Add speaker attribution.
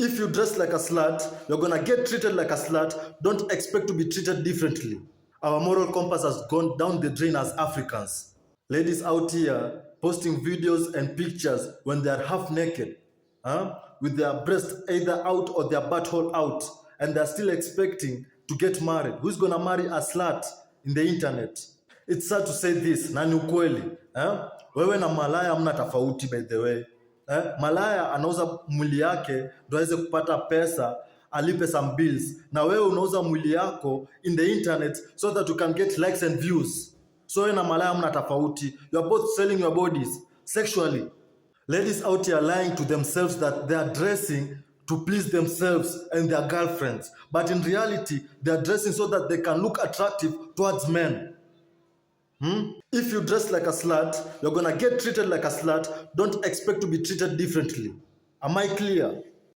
Speaker 1: If you dress like a slut, you're gonna get treated like a slut. Don't expect to be treated differently. Our moral compass has gone down the drain as Africans. Ladies out here posting videos and pictures when they are half naked, huh? With their breast either out or their butthole out, and they're still expecting to get married. Who's gonna marry a slut in the internet? It's sad to say this, na ni ukweli, eh? Wewe na malaya hamna tofauti, by the way. Eh? Malaya anauza mwili yake ndo aweze kupata pesa alipe some bills, na wewe unauza mwili yako in the internet so that you can get likes and views. So wewe na malaya hamna tofauti. You are both selling your bodies sexually. Ladies out here lying to themselves that they are dressing to please themselves and their girlfriends, but in reality they are dressing so that they can look attractive towards men. If you dress like a slut, you're gonna get treated like a slut. Don't expect to be treated differently. Am I clear?